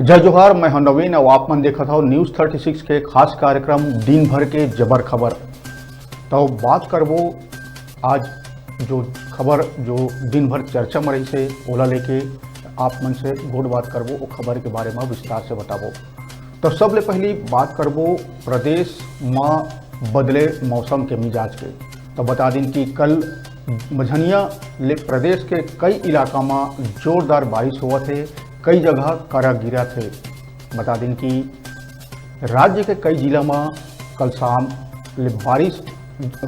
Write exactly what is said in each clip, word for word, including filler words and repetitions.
जय जोहार, मैं हूं नवीन और आप मन देखत हव News thirty six के खास कार्यक्रम दिन भर के जबर खबर। तो बात करबो आज जो खबर जो दिन भर चर्चा में रहिस हे, ओला लेके आप मन से गोठ बात करबो, ओ खबर के बारे में विस्तार से बताबो। तो सबले पहली बात करबो प्रदेश में बदले मौसम के मिजाज के। तो बता दिन कि कल मझनिया ले प्रदेश के कई इलाका में जोरदार बारिश होवत हे, कई जगह करा गिरत हे। बता दिन कि राज्य के कई जिला में कल शाम ले बारिश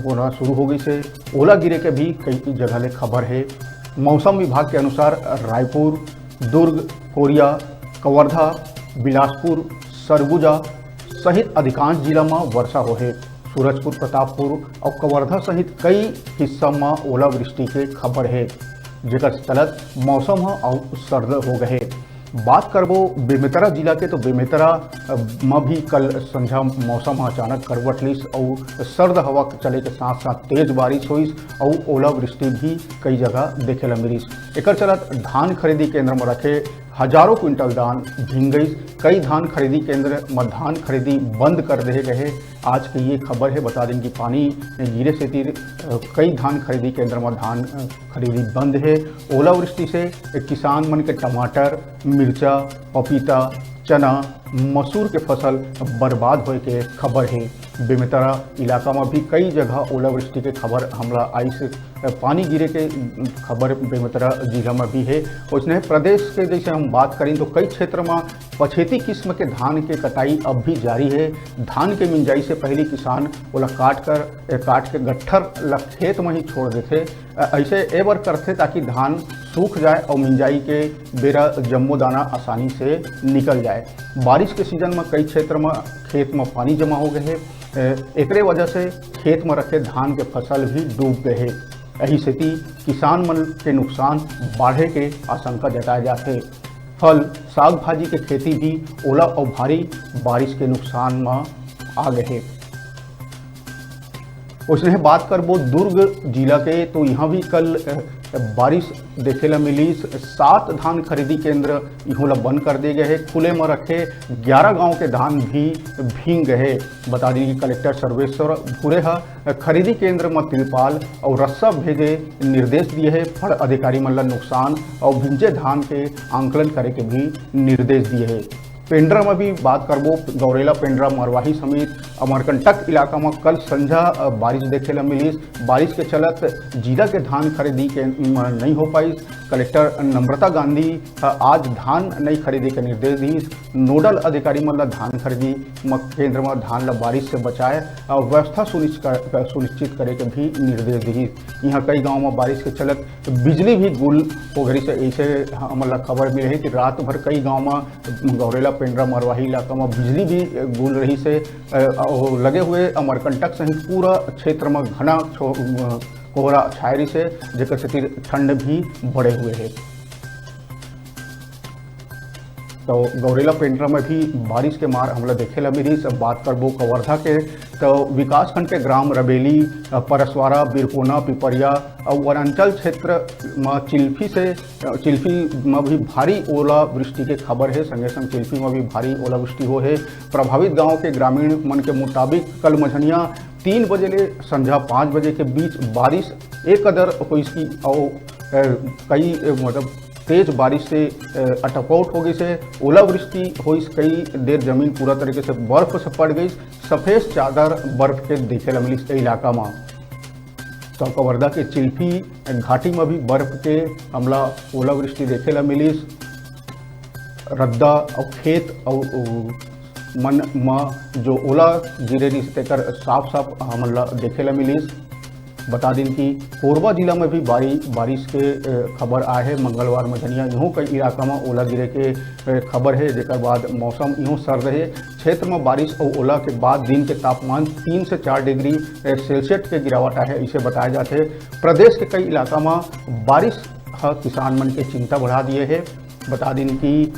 होना शुरू हो गइस हे। ओला गिरे के भी कई जगह ले खबर हे। मौसम विभाग के अनुसार रायपुर, दुर्ग, कोरिया, कवर्धा, बिलासपुर, सरगुजा सहित अधिकांश जिला में वर्षा होहे। सूरजपुर, प्रतापपुर और कवर्धा सहित कई हिस्सा में ओलावृष्टि के खबर हे, जेकर चलत मौसम ह अउ सर्द हो गए हे। बात करबो बेमेतरा जिला के, तो बेमेतरा, अ, म भी कल संझा मौसम ह अचानक करवट लिस अउ सर्द हवा चले के साथ साथ तेज बारिश होइस अउ ओलावृष्टि भी कई जगह देखे ला मिलिस। एकर चलत धान खरीदी केंद्र म रखे हजारों क्विंटल धान भींग गइस। कई धान खरीदी केंद्र म धान खरीदी बंद कर देहे गए। आज के ये खबर हे, बता दें कि पानी गिरे सेती, अ, कई धान खरीदी केंद्र म धान, अ, खरीदी बंद हे। ओलावृष्टि से किसान मन के टमाटर, मिर्चा, पपीता, चना, मसूर के फसल बर्बाद होए के खबर हे। बेमेतरा इलाका में भी कई जगह ओलावृष्टि के खबर हमला आइस। पानी गिरे के खबर बेमेतरा जिला में भी हे। उसने प्रदेश के जैसे हम बात करें तो कई क्षेत्र में पछेती किस्म के धान के कटाई अब भी जारी हे। धान के मिंजाई से पहले किसान ओला काट कर, काट के गट्ठर ला खेत में ही छोड़ देथे। अ, ऐसे ए बर करथे ताकि धान सूख जाए और मिंजाई के बेरा जम्मो दाना आसानी से निकल जाए। बारिश के सीजन में कई क्षेत्र में खेत में पानी जमा हो गए हे। अ, एकरे वजह से खेत में रखे धान के फसल भी डूब गए हे। यही सेती किसान मन के नुकसान बाढ़े के आशंका जताए जाथे। फल, साग भाजी के खेती भी ओला और भारी बारिश के नुकसान में आ गए हे। उसने बात करबो दुर्ग जिला के, तो यहाँ भी कल, अ, बारिश देखे ला मिलिस। सात धान खरीदी केंद्र इहों ला बंद कर दिए गए हे। खुले में रखे ग्यारह गांव के धान भी भींग गए हे। बता दी कि कलेक्टर सर्वेश्वर भूरे हा खरीदी केंद्र म तिरपाल और रस्सा भेजे निर्देश दिए हे। फड़ अधिकारी मन ला नुकसान और भिंजे धान के आंकलन करे के भी निर्देश दिए हे। पेंड्रा में भी बात करबो, गौरेला, पेंड्रा, मरवाही समेत अमरकंटक इलाका में कल संझा, अ, बारिश देखे ला मिलिस। बारिश के चलत जिला के धान खरीदी के, म, नहीं हो पाइस। कलेक्टर नम्रता गांधी ह आज धान नहीं खरीदे के निर्देश दिस। नोडल अधिकारी मन ला धान खरीदी म-, केंद्र म धान ला बारिश से बचाए और व्यवस्था सुनिश्चित कर-, सुनिश्चित करे के भी निर्देश दिस। यहाँ कई गांव में बारिश के चलत बिजली भी गुल हो गई से, ऐसे हमन ला खबर मिले हे कि रात भर कई गांव में गौरेला, पेंड्रा, मरवाही इलाका में बिजली भी गुल रही से, अ, और लगे हुए अमरकंटक सहित पूरा क्षेत्र में घना छो-, अ, कोहरा छाए रही से, जेकर सेती ठंड भी बढ़े हुए हे। तो गौरेला, पेंड्रा में भी बारिश के मार हमला देखे ला मिलिस। अब बात करबो कवर्धा के, तो विकासखंड के ग्राम रबेली, अ, परसवारा, बिरकोना, पिपरिया और वनांचल क्षेत्र म चिल्फी से, अ, चिल्फी म भी भारी ओलावृष्टि के खबर हे। संगे संग चिल्फी म भी भारी ओलावृष्टि हो हे। प्रभावित गांव के ग्रामीण मन के मुताबिक कल मझनिया तीन बजे ले संझा पाँच बजे के बीच बारिश एक कदर होइस कि अउ, अ, कई, अ, मतलब तेज बारिश से, अ, अटकौट हो गइस हे। ओलावृष्टि होइस, कई देर जमीन पूरा तरीके से बर्फ से पड़ गइस। सफेद चादर बर्फ के देखे ला मिलिस ए इलाका म। तो कवर्धा के चिल्फी घाटी में भी बर्फ के हमला ओलावृष्टि देखे ला मिलिस। रद्दा और खेत और, अ, मन म जो ओला गिरे रिहिस, तेकर साफ-साफ हमन ला देखे ला मिलिस। बता दिन कि कोरबा जिला में भी बारी-, बारिश के, अ, खबर आए हे। मंगलवार मझनिया इहों कई इलाका में ओला गिरे के, अ, खबर हे, जेकर बाद मौसम इहों सर्द हे। क्षेत्र में बारिश और ओला के बाद दिन के तापमान तीन से चार डिग्री, अ, सेल्सियस के गिरावट आए हे, इसे बताया जाथे। प्रदेश के कई इलाका में बारिश ह किसान मन के चिंता बढ़ा दिए हे। बता दिन कि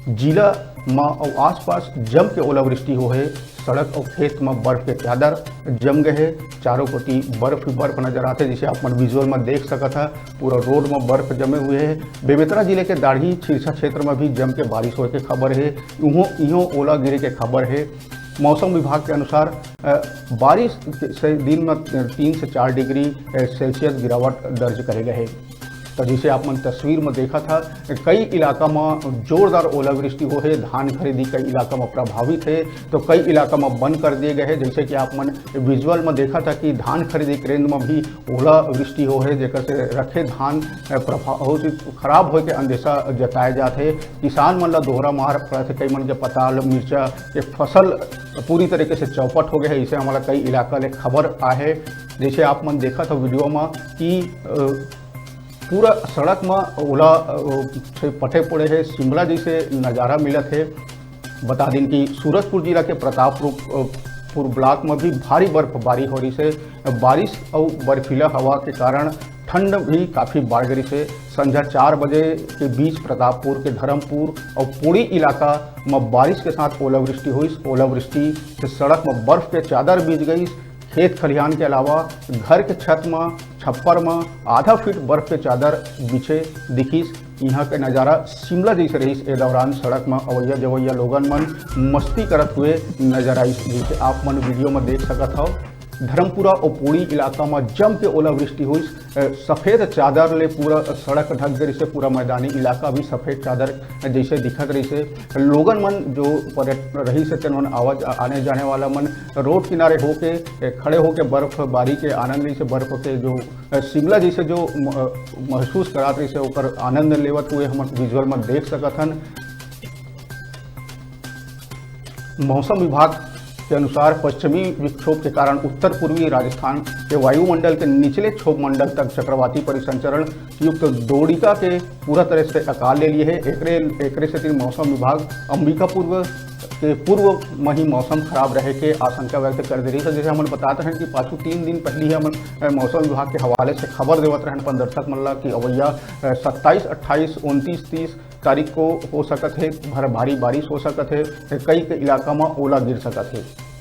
जिला म अउ आसपास जम के ओलावृष्टि हो हे। सड़क अउ खेत म बर्फ के चादर जम गए हे। चारों कोति बर्फ ही बर्फ नजर आथे, जैसे आप मन विजुअल म देख सकत ह, पूरा रोड म बर्फ जमे हुए हे। बेमेतरा जिले के दाढ़ी छिरछा क्षेत्र म भी जम के बारिश होए के खबर हे। उहों, इहों ओला गिरे के खबर हे। मौसम विभाग के अनुसार, अ, बारिश से दिन म तीन से चार डिग्री, अ, सेल्सियस गिरावट दर्ज करे गए हे। तो जैसे आप मन तस्वीर में देखत ह, कई इलाका में जोरदार ओलावृष्टि हो हे, धान खरीदी कई इलाका में प्रभावित हे, तो कई इलाका में बंद कर दिए गए हे। जैसे कि आप मन विजुअल में देखत ह कि धान खरीदी केंद्र में भी ओलावृष्टि हो हे, जेकर से रखे धान, अ, प्रभाव, खराब होए के अंदेशा जताए जात हे। किसान मन ला दोहरा मार पड़त हे, कई मन के पताल, मिर्चा के फसल पूरी तरीके से चौपट हो गए हे। इसे हमला कई इलाका ले खबर आए हे, जैसे आप मन देखत हो वीडियो में कि, अ, पूरा सड़क म ओला, अ, से पटे पड़े हे, शिमला जैसे नजारा मिलत हे। बता दिन कि सूरजपुर जिला के प्रतापपुर, अ, पुर ब्लॉक म भी भारी बर्फबारी हो रही से। बारिश अउ बर्फीला हवा के कारण ठंड भी काफ़ी बढ़ गई से। संझा चार बजे के बीच प्रतापपुर के धर्मपुर अउ पोड़ी इलाका म बारिश के साथ ओलावृष्टि हुई। ओलावृष्टि से सड़क म बर्फ के चादर बिछ गई। खेत खलिहान के अलावा घर के छत म, छप्पर म आधा फीट बर्फ के चादर बिछे दिखिस। इहां के नजारा शिमला जैसे रहिस। ए दौरान सड़क म अवैया जवैया लोगन मन मस्ती करत हुए नजर आइस, जैसे आप मन वीडियो म देख सकत हव। धर्मपुरा अउ पोड़ी इलाका म जम के ओलावृष्टि हुई। अ, सफेद चादर ले पूरा सड़क ढक गए, जिससे पूरा मैदानी इलाका भी सफेद चादर जैसे दिखत रहिसे। लोगन मन जो पर्यट-, रहिसे, तेन मन आवाज, आने जाने वाला मन रोड किनारे होके, ए, खड़े होके बर्फबारी के आनंद लेइसे, बर्फ के जो, अ, शिमला जैसे जो म-, अ, महसूस करात रहिसे, ओकर आनंद लेवत हुए हमन विजुअल में देख सकत हन। मौसम विभाग के अनुसार पश्चिमी विक्षोभ के कारण उत्तर पूर्वी राजस्थान के वायुमंडल के निचले क्षोभ मंडल तक चक्रवाती परिसंचरण युक्त द्रोणिका के पूरा तरह से आकार ले लिए हे। एकरे, एकरे सेती मौसम विभाग अंबिकापुर के पूर्व म ही मौसम खराब रहे के आशंका व्यक्त कर दे रहिस हे। जैसे हमन बतात रहेन कि पाछू तीन दिन पहली ही हमन, अ, मौसम विभाग के हवाले से खबर देवत रहेन अपन दर्शक मन ला कि अवैया, अ, सत्ताईस, अट्ठाईस, उनतीस, तीस तारीख को हो सकत हे भर भारी बारिश हो सकत हे, कई, कई इलाका म ओला गिर सकत हे।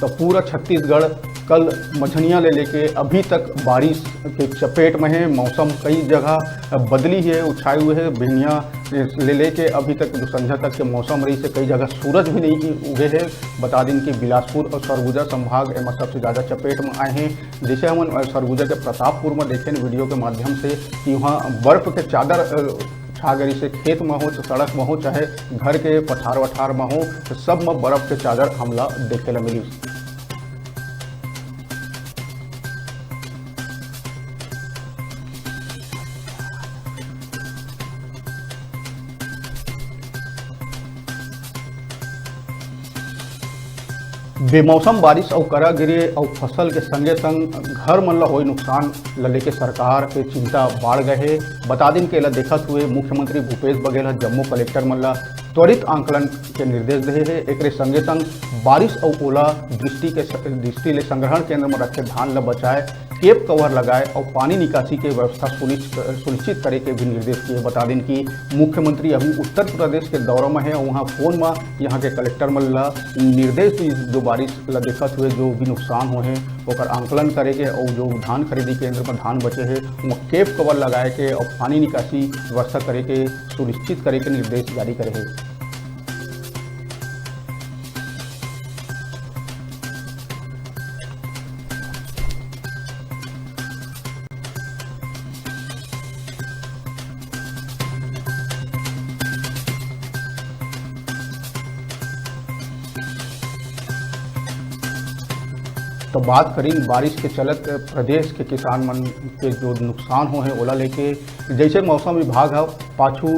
तो पूरा छत्तीसगढ़ कल मझनिया ले लेके अभी तक बारिश के चपेट में है। मौसम कई जगह बदली है, उछाए हुए है। भिनिया ले लेके अभी तक जो संझा तक के मौसम रहिस हे, कई जगह सूरज भी नहीं उगे है। बता दिन कि बिलासपुर और सरगुजा संभाग एमा सबसे ज़्यादा चपेट में आए हैं। जैसे हमन, अ, सरगुजा के प्रतापपुर में देखेन वीडियो के माध्यम से कि वहाँ बर्फ के चादर, अ, छा गई से खेत में हो, तो सड़क में हो, चाहे घर के पठार वठार में हो, तो सब में बर्फ के चादर हमला देखे ला मिली। बेमौसम बारिश अउ करा गिरे अउ फसल के संगे संग घर मन ल होए नुकसान ल लेके सरकार के चिंता बाढ़ गए हे। बता दिन के एला देखत हुए मुख्यमंत्री भूपेश बघेल ह जम्मो कलेक्टर मन ल त्वरित आंकलन के निर्देश दे हे। एकरे संगे संग बारिश अउ ओला दृष्टि के स-, दृष्टि ले संग्रहण केंद्र म रखे धान ल बचाए, केप कवर लगाए अउ पानी निकासी के व्यवस्था सुनिश्च-, सुनिश्चित करे के भी निर्देश दिए। बता दिन कि मुख्यमंत्री अभी उत्तर प्रदेश के दौरा म हे, वहाँ फोन म यहाँ के कलेक्टर मन ल निर्देश दिस, जो बारिश ल देखत हुए जो भी नुकसान होए हे, ओकर आंकलन करे के अउ जो धान खरीदी केंद्र म धान बचे हे, वहाँ केप कवर लगाए के अउ पानी निकासी व्यवस्था करे के सुनिश्चित करे के निर्देश जारी करे हे। तो बात करीन बारिश के चलत प्रदेश के किसान मन के जो नुकसान होए हे, ओला लेके जैसे मौसम विभाग ह पाछू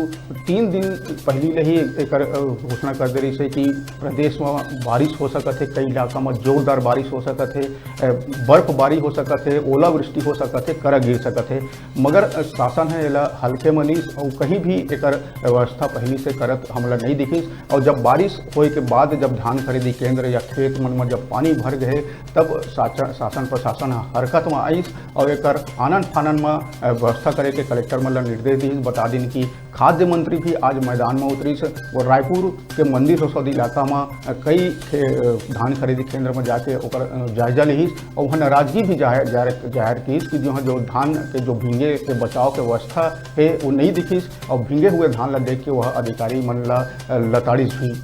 तीन दिन पहिली ले ही एकर, अ, घोषणा कर दे रहिस हे कि प्रदेश म बारिश हो सकत हे, कई इलाका म जोरदार बारिश हो सकत हे, अ, बर्फबारी हो सकत हे, ओलावृष्टि हो सकत हे, करा गिर सकत हे। मगर, अ, शासन ह एला हल्के म लिस अउ कहीं भी एकर व्यवस्था पहिली से करत हमला नइ दिखिस। अउ जब बारिश होए के बाद जब धान खरीदी केंद्र या खेत मन म जब पानी भर गए, तब साचा-, शासन प्रशासन ह हरकत म आइस अउ एकर आनन फानन म, अ, व्यवस्था करे के कलेक्टर मन ल निर्देश दिस। बता दिन कि खाद्य मंत्री भी आज मैदान म उतरिस। वो रायपुर के मंदिर सौसौद इलाका म, अ, कई खे-, अ, धान खरीदी केंद्र म जाके ओकर, अ, जायजा लिहिस अउ वहाँ नाराजगी भी जाहिर, जाहिर, जाहिर किस कि जो, जो धान के जो भींगे के बचाव के व्यवस्था हे, वो नइ दिखिस अउ भींगे हुए धान ल देख के वह अधिकारी मन ल, अ, लताड़िस भी।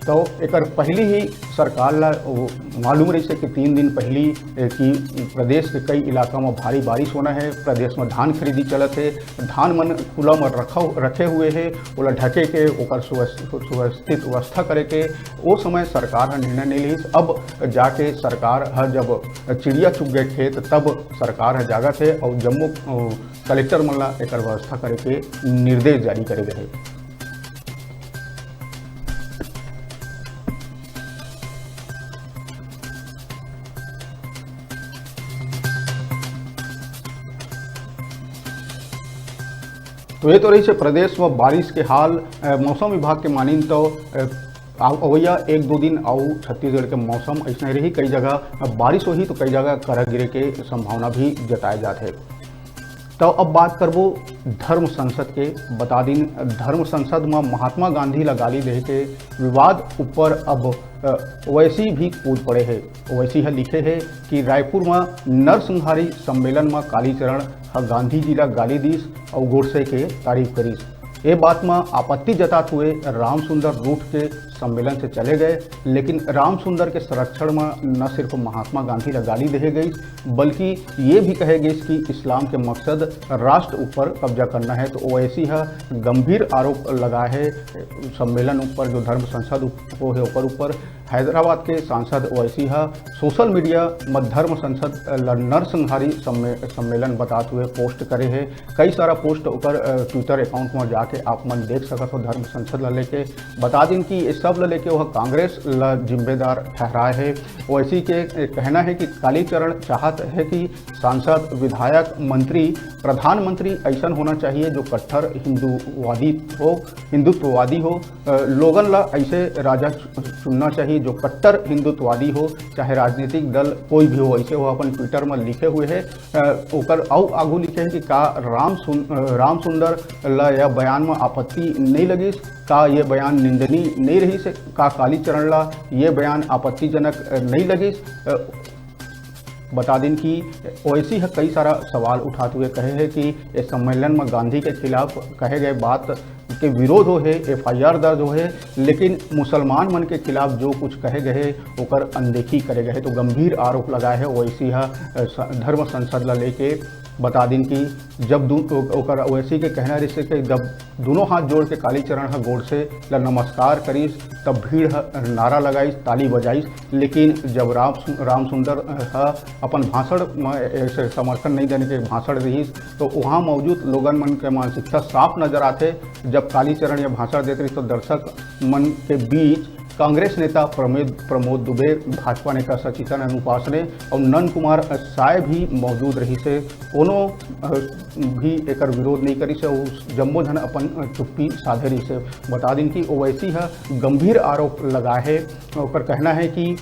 तो एकर पहिली ही सरकार ला वो मालूम रहिस हे कि तीन दिन पहिली, ए, कि प्रदेश के कई इलाका म भारी बारिश होना हे, प्रदेश म धान खरीदी चलत हे, धान मन खुला म रखा, रखे हुए हे, ओला ढके के, ओकर सुव्यस-, सुव्यवस्थित व्यवस्था करे के, ओ समय सरकार ह निर्णय नइ लिहिस। अब जाके सरकार ह जब चिड़िया चुग गए खेत, तब सरकार ह जागत हे अउ जम्मो, अ, कलेक्टर मन ला एकर व्यवस्था करे के निर्देश जारी करे गए हे। तो ये तो रहिस हे प्रदेश म बारिश के हाल। अ, मौसम विभाग के मानिन तो, अ, अवइया एक दो दिन अउ छत्तीसगढ़ के मौसम अइसने रही, कई जगह बारिश होही तो कई जगह करा गिरे के संभावना भी जताए जात हे। तो अब बात करबो धर्म संसद के। बता दिन, धर्म संसद म महात्मा गांधी ला गाली देहे के विवाद ऊपर अब, अ, ओवैसी भी कूद पड़े हे। ओवैसी ह लिखे हे कि रायपुर म नरसंहारी सम्मेलन म कालीचरण ह गांधी जी ला गाली दीस अउ गोडसे के तारीफ करीस। ए बात म आपत्ति जतात हुए रामसुंदर रूठ के सम्मेलन से चले गए, लेकिन रामसुंदर के संरक्षण म न सिर्फ महात्मा गांधी ला गाली देहे गई, बल्कि ये भी कहे गई कि इस्लाम के मकसद राष्ट्र ऊपर कब्जा करना है। तो ओवैसी ह गंभीर आरोप लगाए हे सम्मेलन ऊपर, जो धर्म संसद उप-, वो है ओकर ऊपर। हैदराबाद के सांसद ओवैसी ह सोशल मीडिया म धर्म संसद ल नरसंहारी सम्मे-, सम्मेलन बतात हुए पोस्ट करे हे। कई सारा पोस्ट ओकर, अ, ट्विटर अकाउंट म जाके आप मन देख सकत हो धर्म संसद ल लेके। बता दिन कि ये सब ल लेके वह कांग्रेस ल जिम्मेदार ठहराए हे। ओवैसी के, अ, कहना है कि कालीचरण चाहत है कि सांसद, विधायक, मंत्री, प्रधानमंत्री ऐसन होना चाहिए जो कट्टर हिंदूवादी हो, हिंदुत्ववादी हो। अ, लोगन ला ऐसे राजा चु-, चुनना चाहिए जो कट्टर हिंदुत्ववादी हो, चाहे राजनीतिक दल कोई भी हो। ऐसे वो अपन ट्विटर में लिखे हुए है। अ, ओकर अउ आगू लिखे हैं कि का राम सुन-, अ, राम सुंदर ला यह बयान में आपत्ति नहीं लगिस, का ये बयान निंदनीय नहीं रहिस, का कालीचरण ला ये बयान आपत्तिजनक, अ, नहीं लगिस। अ, बता दिन कि ओवैसी ह कई सारा सवाल उठाते हुए कहे हे कि इस सम्मेलन में गांधी के खिलाफ कहे गए बात के विरोध हो हे, एफआईआर दर्ज हो हे, लेकिन मुसलमान मन के खिलाफ जो कुछ कहे गए हे, ओकर अनदेखी करे गए हे। तो गंभीर आरोप लगाए हे ओवैसी ह, अ, स-, धर्म संसद ला लेके। बता दिन कि जब दू-, ओ-, ओकर ओवैसी के कहना रहिस कि जब दोनों हाथ जोड़ के कालीचरण ह गोडसे ल नमस्कार करिस, तब भीड़ ह नारा लगाइस, ताली बजाइस, लेकिन जब राम सु-, राम सुंदर ह अपन भाषण म ऐसे समर्थन नहीं देने के भाषण रहिस, तो वहाँ मौजूद लोगन मन के मानसिकता साफ नजर आथे। जब कालीचरण ये भाषण देत रहिस, तो दर्शक मन के बीच कांग्रेस नेता प्रमोद, प्रमोद दुबे, भाजपा नेता सचिदानंद उपासने और नंद कुमार साय भी मौजूद रहिस हे। कोनो, अ, भी एकर विरोध नहीं करिस हे। उस जम्मो झन अपन, अ, चुप्पी साधे रहिस हे। बता दिन कि ओवैसी ह गंभीर आरोप लगाए हे। ओकर कहना है कि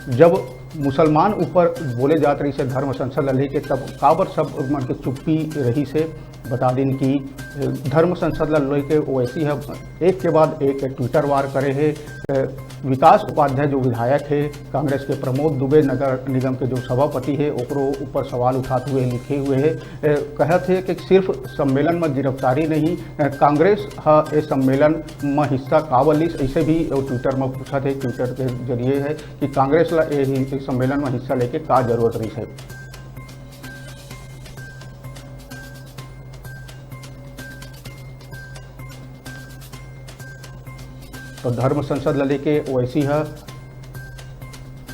जब मुसलमान ऊपर बोले जात रहिस हे धर्म संसद ल लेके, तब काबर सब मन के चुप्पी रहिस हे। बता दिन कि, अ, धर्म संसद ल लेके ओवैसी ह एक के बाद एक ट्विटर वार करे हे। अ, विकास उपाध्याय जो विधायक हे कांग्रेस के, प्रमोद दुबे नगर निगम के जो सभापति हे, ओकरो ऊपर सवाल उठाते हुए लिखे हुए हे। अ, कहत हे कि सिर्फ सम्मेलन में गिरफ्तारी नहीं, अ, कांग्रेस ह ए सम्मेलन में हिस्सा काबर लिस, ऐसे भी वो ट्विटर में पूछत हे, ट्विटर के जरिए हे कि कांग्रेस ला ए, ए सम्मेलन में हिस्सा लेके का जरूरत रहिस हे। तो धर्म संसद ल लेके ओवैसी ह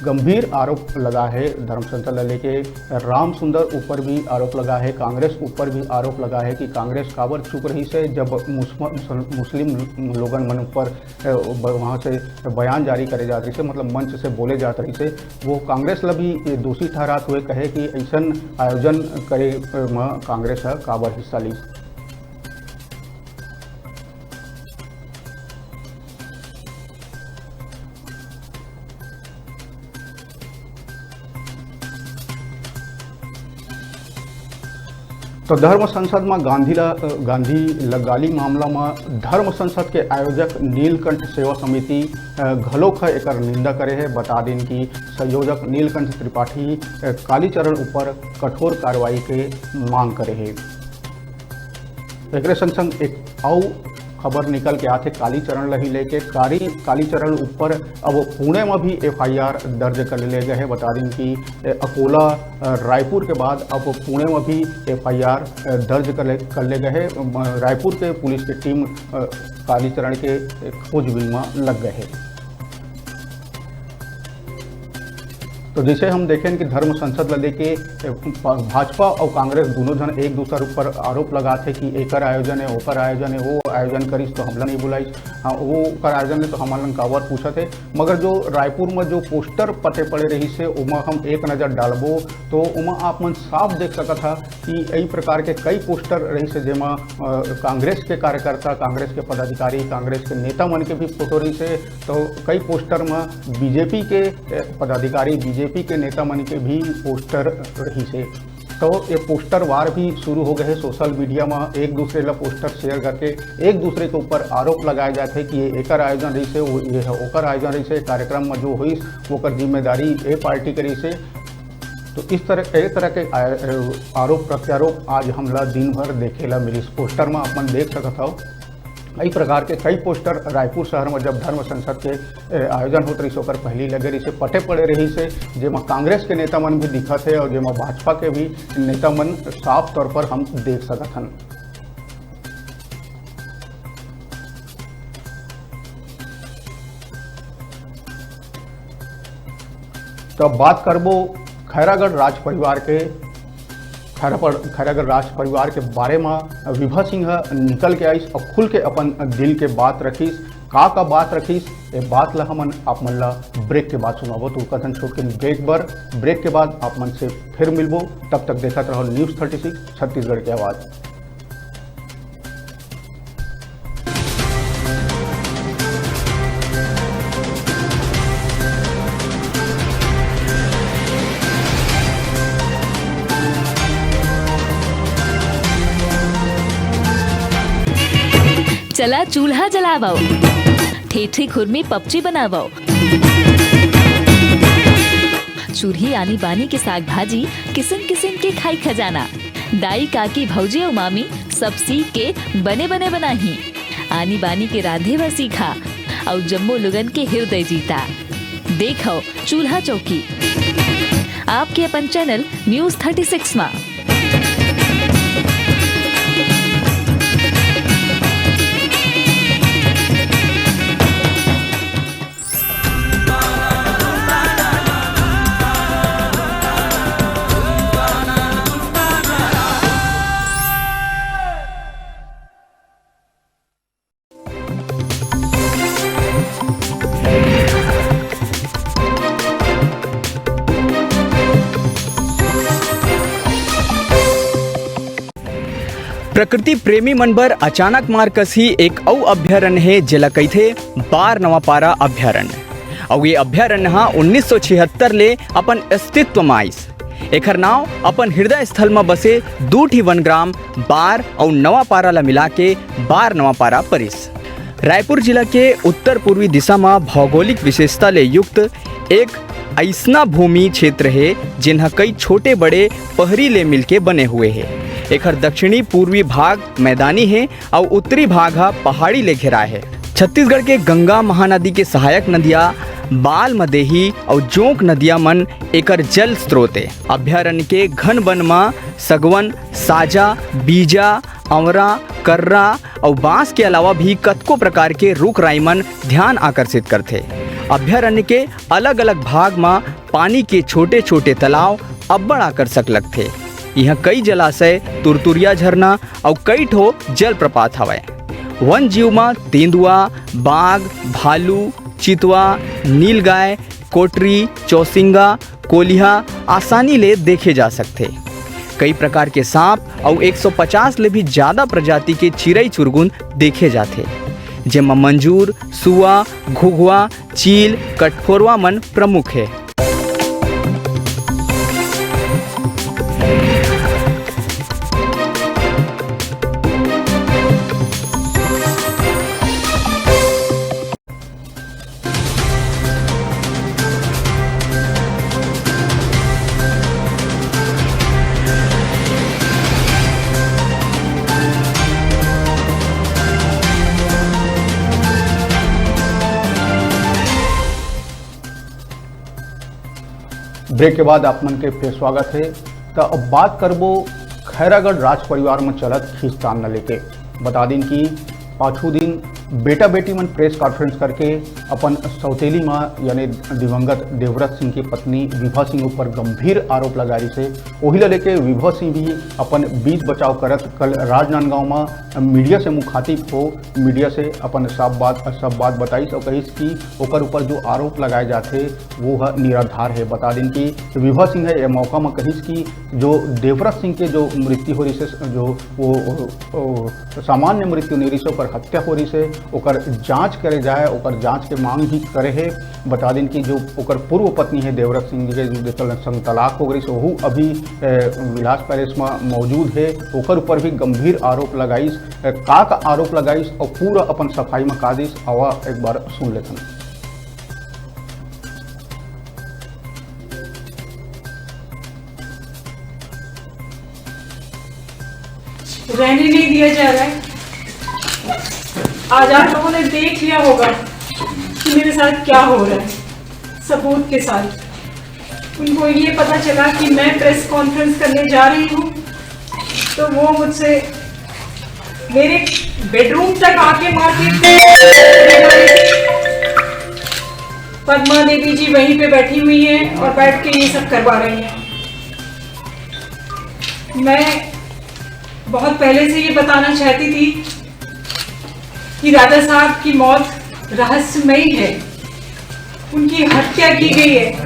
गंभीर आरोप लगा हे धर्म संसद ल लेके। राम सुंदर ऊपर भी आरोप लगा हे, कांग्रेस ऊपर भी आरोप लगा हे कि कांग्रेस काबर चुप रहिस हे, जब मुस्म-, मुसल-, मुस्लिम लोगन मन ऊपर, अ, ब-, वहाँ से बयान जारी करे जात रहिस हे, मतलब मंच से बोले जात रहिस हे। वो कांग्रेस ल भी ये दोषी ठहरात हुए कहे कि अइसन आयोजन करे, अ, म कांग्रेस ह काबर हिस्सा लीस। तो धर्म संसद म गांधी ल, गांधी ल गाली मामला म धर्म संसद के आयोजक नीलकंठ सेवा समिति, अ, घलोक ह एकर निंदा करे हे। बता दिन कि संयोजक नीलकंठ त्रिपाठी, अ, कालीचरण ऊपर कठोर कार्रवाई के मांग करे हे। एकरे संग संग एक अउ खबर निकल के आथे कालीचरण ल ही लेके। कारी-, कालीचरण ऊपर अब पुणे म भी एफआईआर दर्ज कर ले गए हे। बता दिन कि, ए, अकोला, अ, रायपुर के बाद अब पुणे म भी एफआईआर, अ, दर्ज कर ले, कर ले गए हे। अ, रायपुर के पुलिस के टीम, अ, कालीचरण के, ए, खोजबीन म लग गए हे। तो जैसे हम देखें कि धर्म संसद ल लेके, ए, भा-, भाजपा अउ कांग्रेस दूनों झन एक दूसर ऊपर आरोप लगात हे कि एकर आयोजन हे, ओकर आयोजन हे, वो आयोजन करिस तो हमला नहीं बुलाइस, हाँ, वो ओकर आयोजन हे तो हमन ला काबर पूछत हे। मगर जो रायपुर में जो पोस्टर पटे पड़े रहिस हे, ओमा हम एक नज़र डालबो तो ओमा आप मन साफ देख सकत हा कि यही प्रकार के कई पोस्टर रहिस हे, जेमा, अ, कांग्रेस के कार्यकर्ता, कांग्रेस के पदाधिकारी, कांग्रेस के नेता मन के भी फोटो रहिस हे। तो कई पोस्टर म बीजेपी के, ए, पदाधिकारी, बीजेपी के नेता मन के भी पोस्टर रहिस हे। तो ये पोस्टर वार भी शुरू हो गए हे। सोशल मीडिया म एक दूसरे ला पोस्टर शेयर करके एक दूसरे के ऊपर आरोप लगाए जात हे कि ये एकर आयोजन रहिस हे, वो ये ह ओकर आयोजन रहिस हे, कार्यक्रम म जो होइस ओकर जिम्मेदारी ए पार्टी के रहिस हे। तो इस तरह, ए तरह के आ-, आरोप प्रत्यारोप आज हमला दिन भर देखे ला मिलिस। पोस्टर म अपन देख सकत हव, कई प्रकार के कई पोस्टर रायपुर शहर म जब धर्म संसद के, ए, आयोजन होत रहिस, ओकर पहली लगे रहिस हे, पटे पड़े रहिस हे, जेमा कांग्रेस के नेता मन भी दिखत हे और जेमा भाजपा के भी नेता मन साफ तौर पर हम देख सकत हन। तो अब बात करबो खैरागढ़ राज परिवार के, खैरापड़-, खैरागढ़ राज परिवार के बारे म। विभा सिंह ह निकल के आइस और खुल के अपन दिल के बात रखिस। का का बात रखिस, ये बात ला हमन आप मन ला ब्रेक के बाद सुनाबो। तो कथन छोट के ब्रेक बर, ब्रेक के बाद आप मन से फिर मिलबो। तब तक देखत रहो न्यूज़ थर्टी सिक्स छत्तीसगढ़ की आवाज़। चला चूल्हा जलावव, ठेठरी खुरमी पपची बनावव। चूल्ही आनी बानी के साग भाजी, किसिम किसिम के खाई खजाना। दाई, काकी, भौजी अउ मामी सब सीख के बने बने बनाही। आनी बानी के रांधे बर सीखा अउ जम्मो लोगन के हिरदय जीता। देखव चूल्हा चौकी, आपके अपन चैनल न्यूज़ थर्टी सिक्स मा। प्रकृति प्रेमी मन बर अचानक मार कस ही एक अउ अभ्यारण्य हे, जेला कहिथे बार नवापारा अभ्यारण्य। अउ ये अभ्यारण्य ह उन्नीस सौ छिहत्तर ले अपन अस्तित्व म आइस। एखर नाव अपन हृदय स्थल म बसे दू ठी वनग्राम बार अउ नवापारा ल मिला के बार नवापारा परिस। रायपुर जिला के उत्तर पूर्वी दिशा म भौगोलिक विशेषता ले युक्त एक अइसना भूमि क्षेत्र हे, जेन ह कई छोटे बड़े पहरी ले मिलके बने हुए हे। एखर दक्षिणी पूर्वी भाग मैदानी हे अउ उत्तरी भाग ह पहाड़ी ले घेराए हे। छत्तीसगढ़ के गंगा महानदी के सहायक नदिया बाल, मदेही अउ जोंक नदिया मन एकर जल स्रोत ए। अभ्यारण्य के घन वन म सगवन, साजा, बीजा, अंवरा, कर्रा अउ बांस के अलावा भी कतको प्रकार के रूख राई मन ध्यान आकर्षित करथे। अभ्यारण्य के अलग-अलग भाग म पानी के छोटे-छोटे तालाब अब्बड़ आकर्षक लगथे। इहाँ कई जलाशय, तुरतुरिया झरना अउ कई ठो जलप्रपात हवय। वन जीव म तेंदुआ, बाघ, भालू, चितवा, नीलगाय, कोटरी, चौसिंगा, कोलिहा आसानी ले देखे जा सकथे। कई प्रकार के सांप अउ एक सौ पचास ले भी ज्यादा प्रजाति के चिरई चुरगुन देखे जाथे, जेमा मंजूर, सुआ, घुघुआ, चील, कटफोरवा मन प्रमुख हे। ब्रेक के बाद आप मन के फिर स्वागत हे। त अब बात करबो खैरागढ़ राज परिवार म चलत खींचतान ल लेके। बता दिन कि पाछू दिन बेटा बेटी मन प्रेस कॉन्फ्रेंस करके अपन सौतेली म यानी दिवंगत देवव्रत सिंह की पत्नी विभा सिंह ऊपर गंभीर आरोप लगा रही से। ओही ल लेके विभा सिंह भी अपन बीच बचाव करत कल राजनांदगांव म मीडिया से मुखातिब हो, मीडिया से अपन सब बात, सब बात बताइस और कहिस कि ओकर ऊपर जो आरोप लगाए जाथे वो ह निराधार हे। बता दिन कि विभा सिंह ह ये मौका म कहिस कि जो देवव्रत सिंह के जो मृत्यु हो रही से, जो वो, वो, वो सामान्य मृत्यु नहीं रही से, ओकर हत्या हो रही से, ओकर जांच करे जाए, ओकर जांच के मांग भी करे हे। बता दिन कि जो ओकर पूर्व पत्नी हे देवव्रत सिंह के, जो जेकर संग तलाक हो गई, ओहू अभी, ए, विलास पैलेस म मौजूद हे। ओकर ऊपर भी गंभीर आरोप लगाइस। ए, का का आरोप लगाइस और पूरा अपन सफाई म का दिस, आवा एक बार सुन लेथन। रहने नहीं दिया जा रहा है। आज आप लोगों ने देख लिया होगा कि मेरे साथ क्या हो रहा है, सबूत के साथ। उनको ये पता चला कि मैं प्रेस कॉन्फ्रेंस करने जा रही हूँ, तो वो मुझसे मेरे बेडरूम तक आके मारपीट कर पद्मा देवी जी वहीं पे बैठी हुई हैं और बैठ के ये सब करवा रही हैं। मैं बहुत पहले से ये बताना चाहती थी कि राजा साहब की मौत रहस्यमयी है, उनकी हत्या की गई है।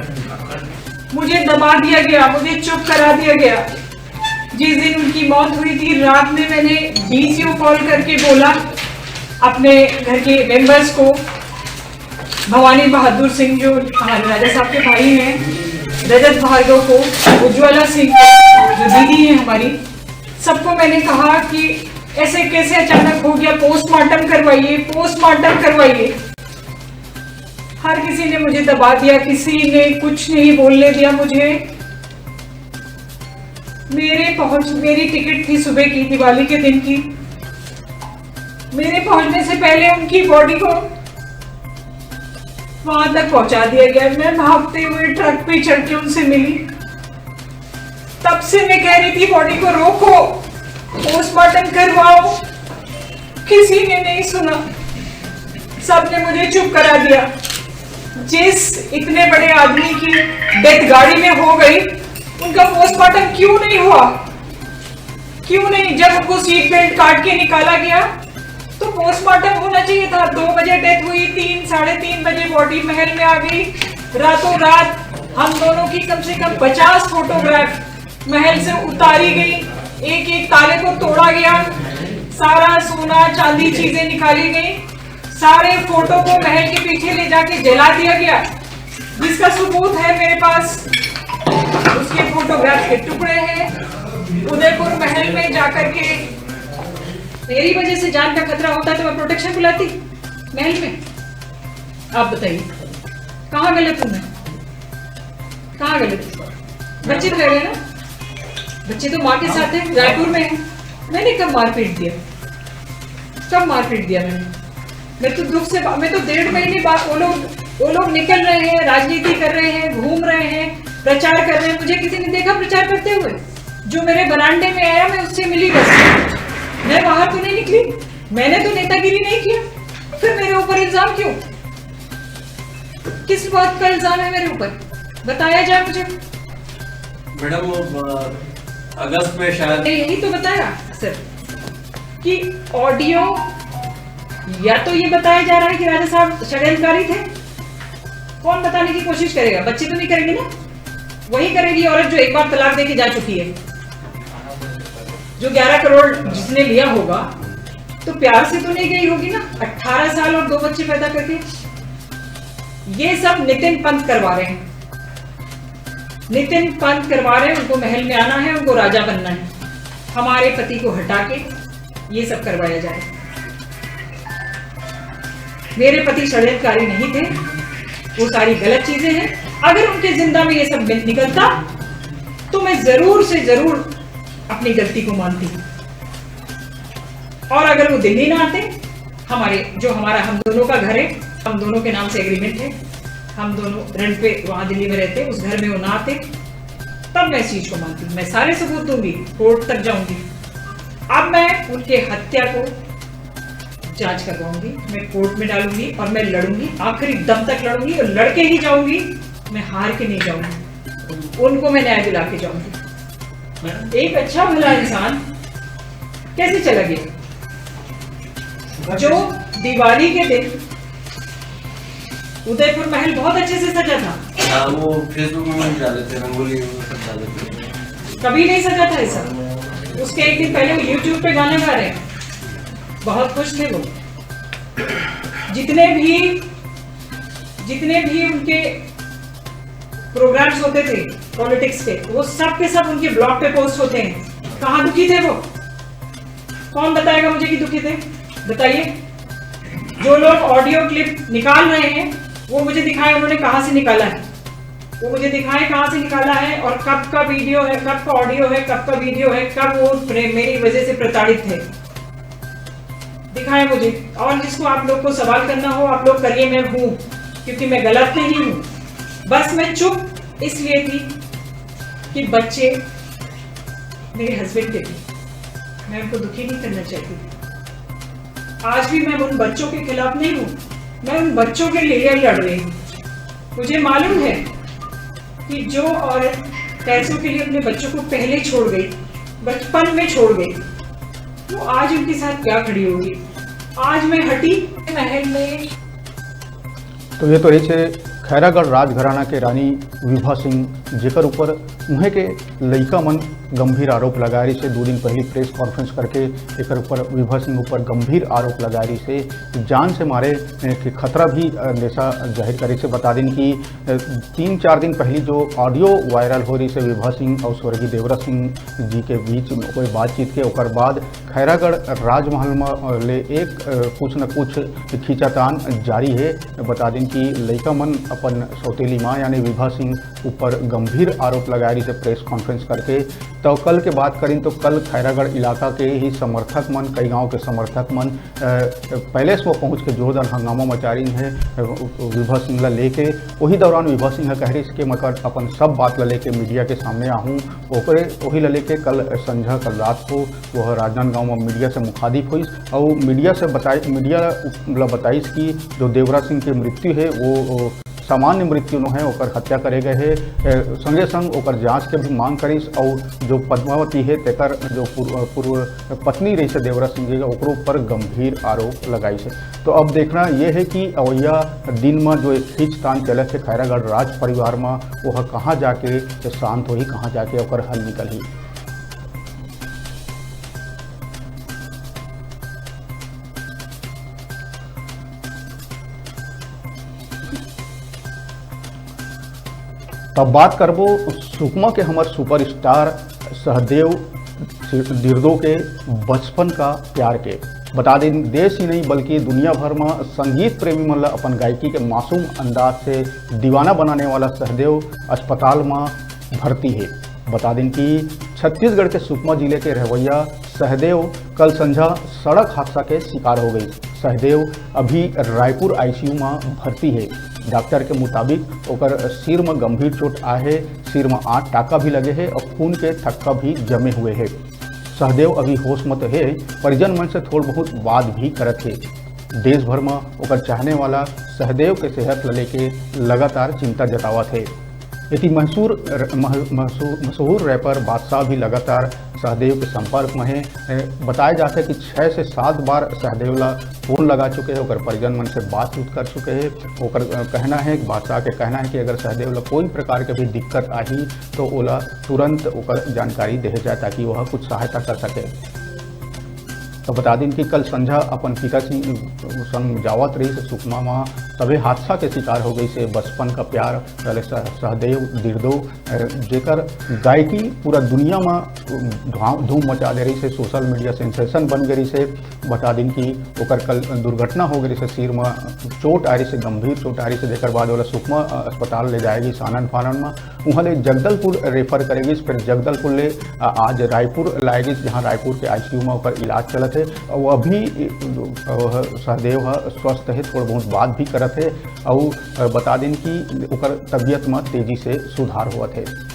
मुझे दबा दिया गया, मुझे चुप करा दिया गया। जिस दिन उनकी मौत हुई थी, रात में मैंने डीसीओ कॉल करके बोला अपने घर के मेंबर्स को, भवानी बहादुर सिंह जो हमारे राजा साहब के भाई हैं, रजत भार्गव को, उज्ज्वला सिंह को, जो दीदी हैं हमारी, सबको मैंने कहा कि ऐसे कैसे अचानक हो गया, पोस्टमार्टम करवाइए, पोस्टमार्टम करवाइए। हर किसी ने मुझे दबा दिया, किसी ने कुछ नहीं बोलने दिया मुझे। मेरे पहुंच मेरी टिकट थी सुबह की, दिवाली के दिन की। मेरे पहुंचने से पहले उनकी बॉडी को वहां तक पहुंचा दिया गया। मैं भागते हुए ट्रक पे चढ़ के उनसे मिली। तब से मैं कह रही थी बॉडी को रोको, पोस्टमार्टम करवाओ, किसी ने नहीं सुना, सबने मुझे चुप करा दिया। जिस इतने बड़े आदमी की डेथ गाड़ी में हो गई, उनका पोस्टमार्टम क्यों नहीं हुआ? क्यों नहीं? जब उनको सीट बेल्ट काट के निकाला गया तो पोस्टमार्टम होना चाहिए था। दो बजे डेथ हुई, तीन, साढ़े तीन बजे बॉडी महल में आ गई। रातों रात हम दोनों की कम से कम पचास फोटोग्राफ महल से उतारी गई, एक एक ताले को तोड़ा गया, सारा सोना चांदी चीजें निकाली गई, सारे फोटो को महल के पीछे ले जाके जला दिया गया, जिसका सबूत है मेरे पास, उसके फोटोग्राफ के टुकड़े हैं। उदयपुर महल में जाकर के मेरी वजह से जान का खतरा होता तो मैं प्रोटेक्शन बुलाती महल में? आप बताइए, कहाँ गलत हूँ मैं? कहाँ गलत हूँ? बच्चे तो रह गए ना, बच्चे तो माँ के साथ है, रायपुर में है। मैंने कब मारपीट दिया? कब मारपीट दिया मैंने? मैं तो दुख से बा- मैं तो डेढ़ महीने बाद, वो लोग वो लोग निकल रहे हैं, राजनीति कर रहे हैं, घूम रहे हैं, प्रचार कर रहे हैं। मुझे किसी ने देखा प्रचार करते हुए? जो मेरे बरांडे में आया, मैं उससे मिली बस। मैं बाहर तो नहीं निकली, मैंने तो नेतागिरी नहीं किया, फिर मेरे ऊपर इल्जाम क्यों? किस बात का इल्जाम है मेरे ऊपर? बताया जाए मुझे। मैडम, वो, अ, अगस्त में शायद मैंने यही तो बताया सर कि ऑडियो, या तो ये बताया जा रहा है कि राजा साहब षड्यंत्रकारी थे। कौन बताने की कोशिश करेगा? बच्चे तो नहीं करेंगे ना। वही करेगी औरत जो एक बार तलाक दे के जा चुकी है, जो ग्यारह करोड़ जिसने लिया होगा, तो प्यार से तो नहीं गई होगी ना, अठारह साल और दो बच्चे पैदा करके। ये सब नितिन पंत करवा रहे हैं, नितिन पंत करवा रहे हैं। उनको महल में आना है, उनको राजा बनना है। हमारे पति को हटा के ये सब करवाया जाए। मेरे पति षड्यंत्रकारी नहीं थे, वो सारी गलत चीजें हैं। अगर उनके जिंदा में ये सब निकलता तो मैं जरूर से जरूर अपनी गलती को मानती। और अगर वो दिल्ली ना आते, हमारे जो हमारा हम दोनों का घर है, हम दोनों के नाम से एग्रीमेंट है, हम दोनों रेंट पे वहां दिल्ली में रहते, उस घर में वो ना आते, तब मैं इस चीज को मानती। मैं सारे सबूत दूंगी, कोर्ट तक जाऊंगी। अब मैं उनके हत्या को जांच करवाऊंगी, मैं कोर्ट में डालूंगी और मैं लड़ूंगी, आखिरी दम तक लड़ूंगी और लड़के ही जाऊंगी। मैं हार के नहीं जाऊंगी, उनको मैं न्याय दिला के जाऊंगी। मैडम, एक अच्छा भला इंसान कैसे चला गया, जो दिवाली के दिन उदयपुर महल बहुत अच्छे से सजा था, हाँ, वो फेसबुक में भी डाले थे, रंगोली वो सब डाले थे। कभी नहीं सजा था ऐसा। उसके एक दिन पहले वो यूट्यूब पे गाना गा रहे हैं, बहुत खुश थे वो। जितने भी जितने भी उनके प्रोग्राम्स होते थे पॉलिटिक्स के, वो सब के सब उनके ब्लॉग पे पोस्ट होते हैं। कहाँ दुखी थे वो? कौन बताएगा मुझे कि दुखी थे? बताइए। जो लोग ऑडियो क्लिप निकाल रहे हैं, वो मुझे दिखाए उन्होंने कहाँ से निकाला है, वो मुझे दिखाए कहाँ से निकाला है और कब का वीडियो है, कब का ऑडियो है, कब का वीडियो है, कब वो प्रे- मेरी वजह से प्रताड़ित थे। दिखाए मुझे। और जिसको आप लोग को सवाल करना हो, आप लोग करिए, मैं हूँ, क्योंकि मैं गलत नहीं हूँ। बस मैं चुप इसलिए थी कि बच्चे मेरे हस्बैंड के थे, मैं उनको दुखी नहीं करना चाहती थी। आज भी मैं उन बच्चों के खिलाफ नहीं हूँ, मैं उन बच्चों के लिए लड़ रही हूँ। मुझे मालूम है कि जो औरत पैसों के लिए अपने बच्चों को पहले छोड़ गई, बचपन में छोड़ गई, वो आज उनके साथ क्या खड़ी होगी। आज मैं हटी महल में। तो ये तो रहिस हे खैरागढ़ राजघराना के रानी विभा सिंह, जेकर ऊपर उहें के लइका मन गंभीर आरोप लगाए रहिस हे। दो दिन पहले प्रेस कॉन्फ्रेंस करके एकर ऊपर, विभा सिंह ऊपर गंभीर आरोप लगाए रहिस हे, जान से मारे के खतरा भी अंदेशा जाहिर करे से। बता दिन कि तीन चार दिन पहले जो ऑडियो वायरल हो रहिस हे विभा सिंह और स्वर्गीय देवरा सिंह जी के बीच कोई बातचीत के, ओकर बाद खैरागढ़ राजमहल म ले एक, अ, कुछ न कुछ खींचातान जारी हे। बता दिन कि लइका मन अपन सौतेली माँ यानी विभा सिंह ऊपर गंभीर आरोप लगाए रहिस हे प्रेस कॉन्फ्रेंस करके। तो कल के बात करिन तो कल खैरागढ़ इलाका के ही समर्थक मन, कई गांव के समर्थक मन, अ, पैलेस में पहुंच के जोरदार हंगामा मचा रहिन हे, अ, विभा सिंह ला लेके। वही दौरान विभा सिंह कह रहिस कि मैं अपन सब बात ला लेके मीडिया के सामने आहूं। ओकरे, वही ला लेके कल संझा, कल रात को वह राजनांदगांव में मीडिया से मुखातिब होइस और मीडिया से बताई, मीडिया ला बताइस कि जो देवरा सिंह के मृत्यु हे वो, वो सामान्य मृत्यु नो हे, ओकर हत्या करे गए हे। ए, संगे संग ओकर जांच के भी मांग करिस और जो पद्मावती हे तेकर जो पूर्व, पूर्व पत्नी रहिस हे देवरा सिंह जी के, ओकरो ऊपर गंभीर आरोप लगाइस हे। तो अब देखना ये हे कि अवैया दिन में जो एक खींचतान चलत हे खैरागढ़ राज परिवार में, वह कहाँ जाके शांत होही, कहाँ जाके ओकर हल निकलही। तब बात करबो सुकमा के हमर सुपरस्टार सहदेव दिर्दो के बचपन का प्यार के। बता दिन, देश ही नहीं बल्कि दुनिया भर में संगीत प्रेमी मन ला अपन गायकी के मासूम अंदाज से दीवाना बनाने वाला सहदेव अस्पताल में भर्ती हे। बता दिन कि छत्तीसगढ़ के सुकमा जिले के रहवैया सहदेव कल संझा सड़क हादसा के शिकार हो गइस। सहदेव अभी रायपुर आईसीयू में भर्ती हे। डॉक्टर के मुताबिक ओकर सिर में गंभीर चोट आए हे, सिर में आठ टाका भी लगे हे और खून के थक्का भी जमे हुए हे। सहदेव अभी होश में तो हे, परिजन मन से थोड़ बहुत बात भी करत हे। देश भर म ओकर चाहने वाला सहदेव के सेहत ल लेके लगातार चिंता जतावत हे। एती मशहूर, मह-, मशहूर, मशहूर रैपर बादशाह भी लगातार सहदेव के संपर्क म हे। ए, बताया जाथे कि छह से सात बार सहदेव ला फोन लगा चुके हे, ओकर परिजन मन से बातचीत कर चुके हे। ओकर, अ, कहना हे, बादशाह के कहना हे कि अगर सहदेव ला कोई प्रकार के भी दिक्कत आही, तो ओला तुरंत ओकर जानकारी देहे जाए, ताकि वह कुछ सहायता कर सके। तो बता दिन कि कल संझा अपन पिता जी संग जावत रहिस सुकमा म, तभे हादसा के शिकार हो गइस हे बचपन का प्यार वाले सह-, सहदेव दिरदो, अ, जेकर गायकी पूरा दुनिया म धुआं, धूम मचा दे रहिस हे, social media sensation बन गे रहिस हे। बता दिन कि ओकर कल दुर्घटना हो गे रहिस हे, सिर म चोट आ रहिस हे, गंभीर चोट आ रहिस हे, जेकर बाद ओला सुकमा, अ, अस्पताल ले जाए गिस आनन फानन म। उहाँ ले जगदलपुर refer करे गिस, फिर जगदलपुर ले, अ, आज रायपुर लाए गिस, जहाँ रायपुर के I C U म ओकर इलाज चलत हे। अउ अभी, अ, सहदेव ह स्वस्थ हे, थोड़ बहुत बात भी करत हे। अउ, अ, बता दिन कि ओकर तबीयत म तेजी से सुधार होवत हे।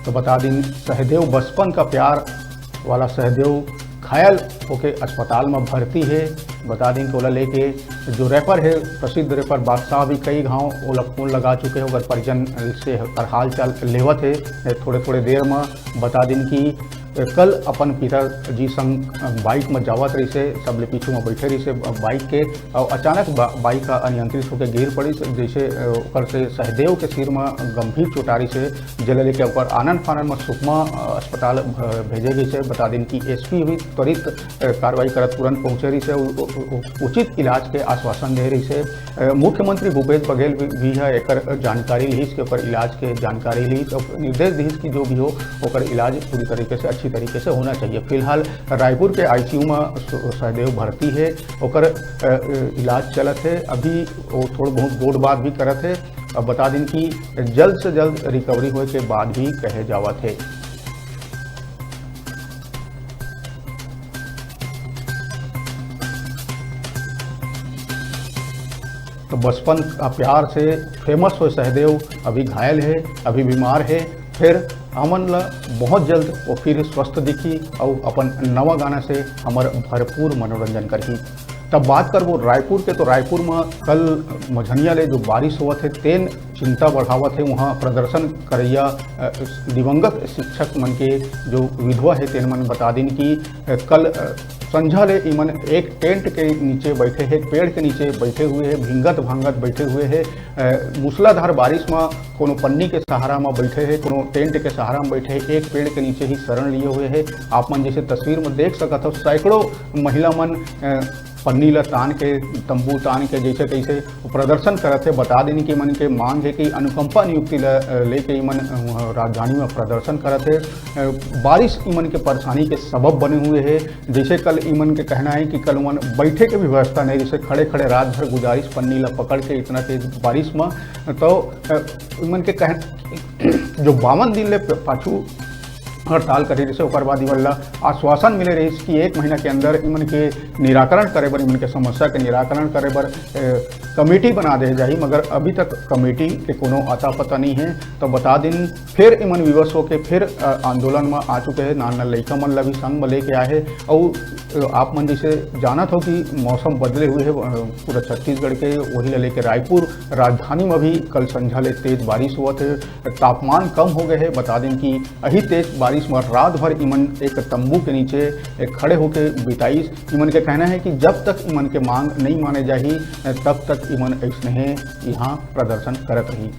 तो बता दिन, सहदेव बचपन का प्यार वाला सहदेव घायल होके अस्पताल में भर्ती हे। बता दिन कि ओला लेके जो रैपर हे, प्रसिद्ध रैपर बादशाह भी कई घाव ओला फोन लगा चुके हे, ओकर परिजन से कर हाल चाल लेवत हे। थोड़े थोड़े देर में बता दिन कि कल अपन पिताजी संग बाइक में जावत रहिसे, सबले पीछू में बैठे रहिसे बाइक के, अउ अचानक बा-, बाइक ह अनियंत्रित होके गिर पड़िस, जइसे, अ, ओकर से सहदेव के सिर म गंभीर चोट आ रहिसे, जेला लेके ओकर आनन फानन म सुकमा, अ, अस्पताल भ-, भेजे गइसे। बता दिन कि S P भी त्वरित, अ, कार्रवाई करत तुरंत पहुंचे रहिसे, उ-, उ-, उ-, उचित इलाज के आश्वासन दे रहिसे। अ, मुख्यमंत्री भूपेश बघेल भी, भी ह एकर जानकारी लिहिस कि ओकर इलाज के जानकारी लिहिस, अउ निर्देश दिहिस कि जो भी हो ओकर इलाज पूरी तरीके से, अच्छी तरीके से होना चाहिए। फिलहाल रायपुर के I C U म स-, सहदेव भर्ती हे, ओकर, अ, अ, इलाज चलत हे। अभी वो थोड़ बहुत गोठ बात भी करत हे। अब बता दिन कि जल्द से जल्द recovery होए के बात भी कहे जावत हे। तो बचपन का प्यार से famous होए सहदेव अभी घायल हे, अभी बीमार हे, फिर हमन ला बहुत जल्द वो फिर स्वस्थ दिखी अउ अपन नवा गाना से हमर भरपूर मनोरंजन करही। तब बात करबो रायपुर के, तो रायपुर म कल मझनिया ले जो बारिश होवत हे, तेन चिंता बढ़ावत हे। वहाँ प्रदर्शन करैया, अ, दिवंगत शिक्षक मन के जो विधवा हे, तेन मन बता दिन कि, अ, कल, अ, संझा ले इमन एक टेंट के नीचे बैठे हे, एक पेड़ के नीचे बैठे हुए हे, भींगत भांगत बैठे हुए हे। अ, मूसलाधार बारिश म कोनो पन्नी के सहारा म बैठे हे, कोनो टेंट के सहारा म बैठे हे, एक पेड़ के नीचे ही शरण लिए हुए हे। आप मन जैसे तस्वीर म देख सकत हो, सैकड़ों महिला मन, अ, पन्नी ल तान के, तंबू तान के जैसे तैसे प्रदर्शन करत हे। बता देनी कि इमन के मांग हे कि अनुकंपा नियुक्ति ल, अ, लेके इमन, अ, राजधानी में प्रदर्शन करत हे। अ, बारिश इमन के परेशानी के सबब बने हुए हे। जैसे कल इमन के कहना है कि कल उमन बैठे के भी व्यवस्था नहीं, जैसे खड़े खड़े रात भर गुजारिश पन्नी ल पकड़ के इतना तेज बारिश में, तो, अ, इमन के कह, जो बावन दिन ले प-, पाछू हड़ताल करे रहिसे, ओकर बाद इमन ला आश्वासन मिले रहिस कि एक महीना के अंदर इमन के निराकरण करे बर, इमन के समस्या के निराकरण करे बर, अ, कमेटी बना दे जाही, मगर अभी तक कमेटी के कोनो अता पता नहीं है। तो बता दिन, फिर इमन विवश होके फिर, अ, आंदोलन में आ चुके हैं। नान नान लइका मन ला भी संग में लेके आए हैं। और, अ, आप मन जैसे जानत हो कि मौसम बदले हुए है, अ, पूरा छत्तीसगढ़ के, वही ला लेके रायपुर राजधानी में भी कल संझा ले तेज बारिश हुआ थे। तापमान कम हो गए है। बता दें कि अही तेज बारिश में रात भर इमन एक तंबू के नीचे खड़े होके बिताइस। इमन के कहना है कि जब तक इमन के मांग नहीं माने जाही, तब तक इमन ऐसने यहाँ प्रदर्शन करत रही।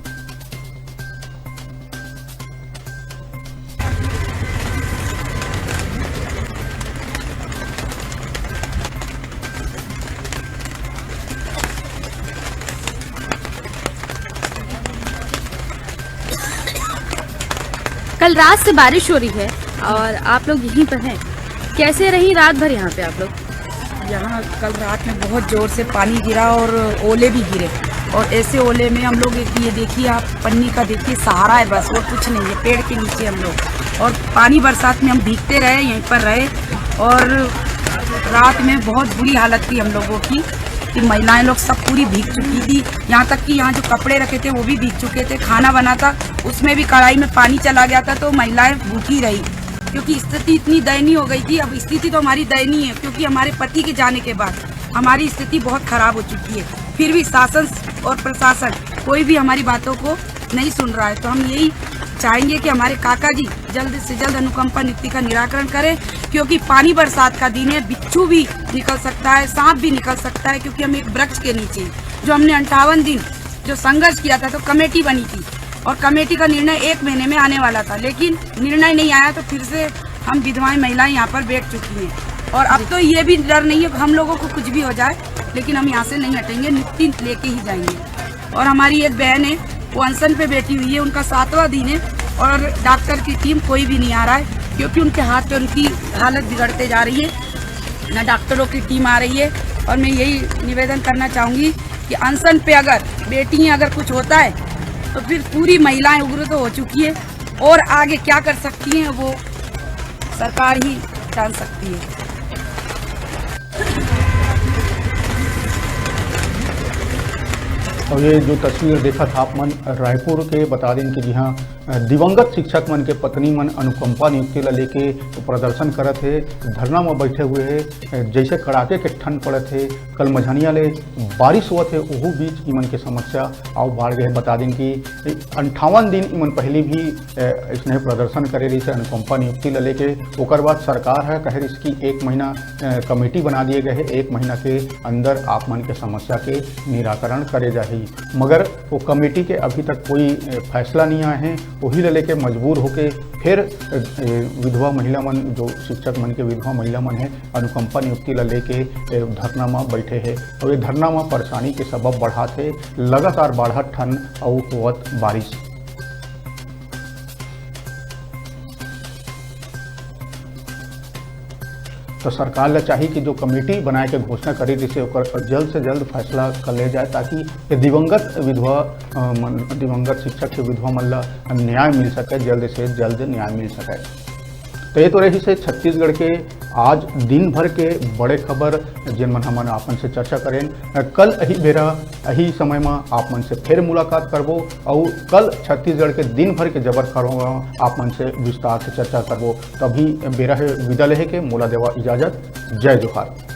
कल रात से बारिश हो रही है और आप लोग यहीं पर हैं, कैसे रही रात भर यहाँ पे आप लोग? यहाँ कल रात में बहुत जोर से पानी गिरा और ओले भी गिरे, और ऐसे ओले में हम लोग एक, ये देखिए आप, पन्नी का देखिए सहारा है बस, और कुछ नहीं है, पेड़ के नीचे हम लोग। और पानी बरसात में हम भीगते रहे, यहीं पर रहे, और रात में बहुत बुरी हालत थी हम लोगों की। कि महिलाएं लोग सब पूरी भीग चुकी थी। यहाँ तक कि यहाँ जो कपड़े रखे थे वो भी भीग चुके थे। खाना बना था, उसमें भी कढ़ाई में पानी चला गया था, तो महिलाएं भूखी रही, क्योंकि स्थिति इतनी दयनीय हो गई थी। अब स्थिति तो हमारी दयनीय है, क्योंकि हमारे पति के जाने के बाद हमारी स्थिति बहुत खराब हो चुकी है। फिर भी शासन और प्रशासन कोई भी हमारी बातों को नहीं सुन रहा है। तो हम यही चाहेंगे कि हमारे काका जी जल्द से जल्द अनुकंपा नियुक्ति का निराकरण करें, क्योंकि पानी बरसात का दिन है, बिच्छू भी निकल सकता है, सांप भी निकल सकता है, क्योंकि हम एक वृक्ष के नीचे, जो हमने अंठावन दिन जो संघर्ष किया था, तो कमेटी बनी थी और कमेटी का निर्णय एक महीने में आने वाला था, लेकिन निर्णय नहीं आया, तो फिर से हम विधवाएं महिलाएं यहाँ पर बैठ चुकी हैं। और अब तो ये भी डर नहीं है हम लोगों को कुछ भी हो जाए, लेकिन हम यहाँ से नहीं हटेंगे, नियुक्ति लेके ही जाएंगे। और हमारी एक बहन है, वो अनशन पे बैठी हुई है, उनका सातवां दिन है और डॉक्टर की टीम कोई भी नहीं आ रहा है, क्योंकि उनके हाथ पे उनकी हालत बिगड़ते जा रही है, ना डॉक्टरों की टीम आ रही है। और मैं यही निवेदन करना चाहूँगी कि अनशन पे अगर बैठी हैं, अगर कुछ होता है, तो फिर पूरी महिलाएं उग्र तो हो चुकी है और आगे क्या कर सकती हैं, वो सरकार ही जान सकती है। और ये जो तस्वीर देखा था आप मन, रायपुर के, बता दें कि जी हाँ, दिवंगत शिक्षक मन के पत्नी मन अनुकंपा नियुक्ति ला लेके प्रदर्शन करत हे, धरना में बैठे हुए हे। जैसे कड़ाके के ठंड पड़त हे, कल मझनिया ले बारिश होवत हे, ओहू बीच इमन के समस्या आउ बाढ़ गए। बता दें कि अंठावन दिन इमन पहले भी, अ, इसने प्रदर्शन करे रहिस हे अनुकंपा नियुक्ति ला लेके। ओकर बाद सरकार है कहे रहिस कि एक महीना, अ, कमेटी बना दिए गए हे, एक महीना के अंदर आप मन के समस्या के निराकरण करे जाही, मगर वो कमेटी के अभी तक कोई, अ, फैसला नहीं आए हे। वही ला लेके मजबूर होके फिर, अ, अ, विधवा महिला मन, जो शिक्षक मन के विधवा महिला मन हे, अनुकंपा नियुक्ति ला लेके, अ, धरना में बैठे हे। और ये धरना में परेशानी के सबब बढ़ात हे लगातार बाढ़त ठंड अउ होवत बारिश। तो सरकार ला चाही कि जो कमेटी बनाए के घोषणा करी, जिसे ओकर जल्द से जल्द फैसला कर ले जाए, ताकि ये दिवंगत विधवा, अ, मन, दिवंगत शिक्षक के विधवा मन ला न्याय मिल सके, जल्द से जल्द न्याय मिल सके। तो ये तो रहिस हे छत्तीसगढ़ के आज दिन भर के बड़े खबर, जेन मन हमन आपन से चर्चा करेन। कल यही बेरा, यही समय में आप मन से फिर मुलाकात करबो, और कल छत्तीसगढ़ के दिन भर के जबर खबर में आप मन से विस्तार से चर्चा करबो। तभी बेरा हे विदा लेहे के, मोला देवा इजाजत। जय जोहार।